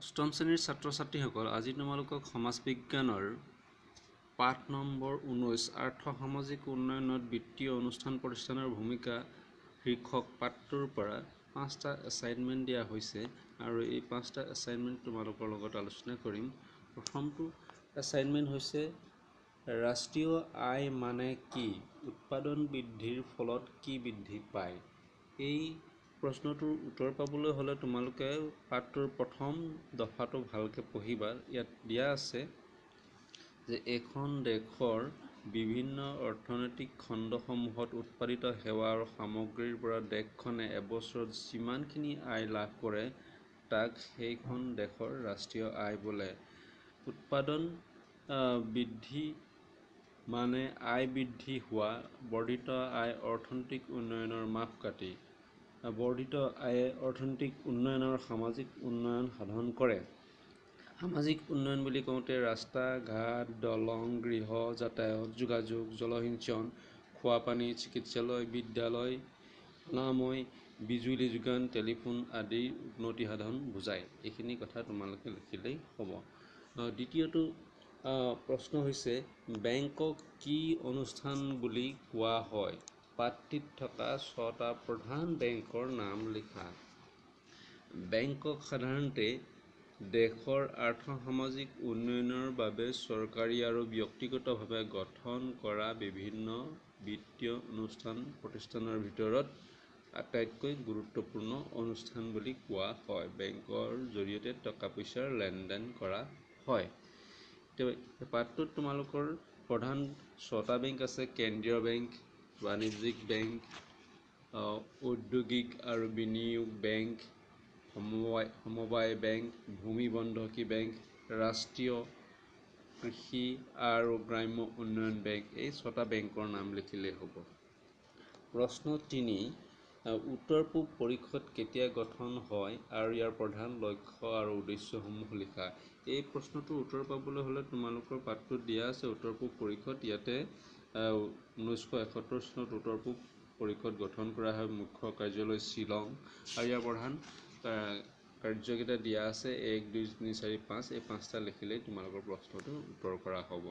অষ্টম শ্ৰেণীৰ ছাত্ৰ ছাত্ৰীসকল, আজি তোমালোকক সমাজ বিজ্ঞানৰ পাঠ নম্বৰ 19, আৰ্থ-সামাজিক উন্নয়নত বিত্তীয় অনুষ্ঠান প্ৰতিষ্ঠানৰ ভূমিকা শীৰ্ষক পাঠটোৰ পৰা 5টা এছাইনমেণ্ট দিয়া হৈছে আৰু এই 5টা এছাইনমেণ্ট তোমালোকৰ লগত আলোচনা কৰিম। প্ৰথমটো এছাইনমেণ্ট হৈছে ৰাষ্ট্ৰীয় আয় মানে কি, উৎপাদন বৃদ্ধিৰ ফলত কি বৃদ্ধি পায়? এই প্ৰশ্নটোৰ উত্তৰ পাবলৈ হ'লে তোমালোকে পাঠটোৰ প্ৰথম দফাটো ভালকৈ পঢ়িবা। ইয়াত দিয়া আছে যে এখন দেশৰ বিভিন্ন অৰ্থনৈতিক খণ্ডসমূহত উৎপাদিত সেৱা আৰু সামগ্ৰীৰ পৰা দেশখনে এবছৰত যিমানখিনি আয় লাভ কৰে তাক সেইখন দেশৰ ৰাষ্ট্ৰীয় আয় বোলে। উৎপাদন বৃদ্ধি মানে আয় বৃদ্ধি হোৱা, বৰ্ধিত আয় অৰ্থনৈতিক উন্নয়নৰ মাপকাঠি। বৰ্ধিত আয়ে অৰ্থনৈতিক উন্নয়ন আৰু সামাজিক উন্নয়ন সাধন কৰে। সামাজিক উন্নয়ন বুলি কওঁতে ৰাস্তা ঘাট, দলং, গৃহ, যাতায়াত, যোগাযোগ, জলসিঞ্চন, খোৱাপানী, চিকিৎসালয়, বিদ্যালয়, অনাময়, বিজুলী যোগান, টেলিফোন আদিৰ উন্নতি সাধন বুজায়। এইখিনি কথা তোমালোকে লিখিলেই হ'ব। দ্বিতীয়টো প্ৰশ্ন হৈছে বেংকক কি অনুষ্ঠান বুলি কোৱা হয়? পাঠটিত থকা 6টা প্ৰধান বেংকৰ নাম লিখা। বেংকক সাধাৰণতে দেশৰ আৰ্থ-সামাজিক উন্নয়নৰ বাবে চৰকাৰী আৰু ব্যক্তিগতভাৱে গঠন কৰা বিভিন্ন বিত্তীয় অনুষ্ঠান প্ৰতিষ্ঠানৰ ভিতৰত আটাইতকৈ গুৰুত্বপূৰ্ণ অনুষ্ঠান বুলি কোৱা হয়। বেংকৰ জৰিয়তে টকা পইচাৰ লেনদেন কৰা হয়। পাঠটোত তোমালোকৰ প্ৰধান 6টা বেংক আছে: কেন্দ্ৰীয় বেংক, বাণিজ্যিক বেংক, ঔদ্যোগিক আৰু বিনিয়োগ বেংক, সমবায় বেংক, ভূমি বন্ধকী বেংক, ৰাষ্ট্ৰীয় কৃষি আৰু গ্ৰাম্য উন্নয়ন বেংক। এই 6টা বেংকৰ নাম লিখিলেই হ'ব। প্ৰশ্ন 3, উত্তৰ পূব পৰিষদ কেতিয়া গঠন হয় আৰু ইয়াৰ প্ৰধান লক্ষ্য আৰু উদ্দেশ্যসমূহ লিখা। এই প্ৰশ্নটোৰ উত্তৰ পাবলৈ হ'লে তোমালোকৰ পাঠটোত দিয়া আছে উত্তৰ পূব পৰিষদ। ইয়াতে 1971 চনত উত্তৰ পূব পৰিষদ গঠন কৰা হয়, মুখ্য কাৰ্যালয় শ্বিলং, আৰু ইয়াৰ প্ৰধান কাৰ্যকেইটা দিয়া আছে 1, 2, 3, 4, 5। এই 5টা লিখিলেই তোমালোকৰ প্ৰশ্নটোৰ উত্তৰ কৰা হ'ব।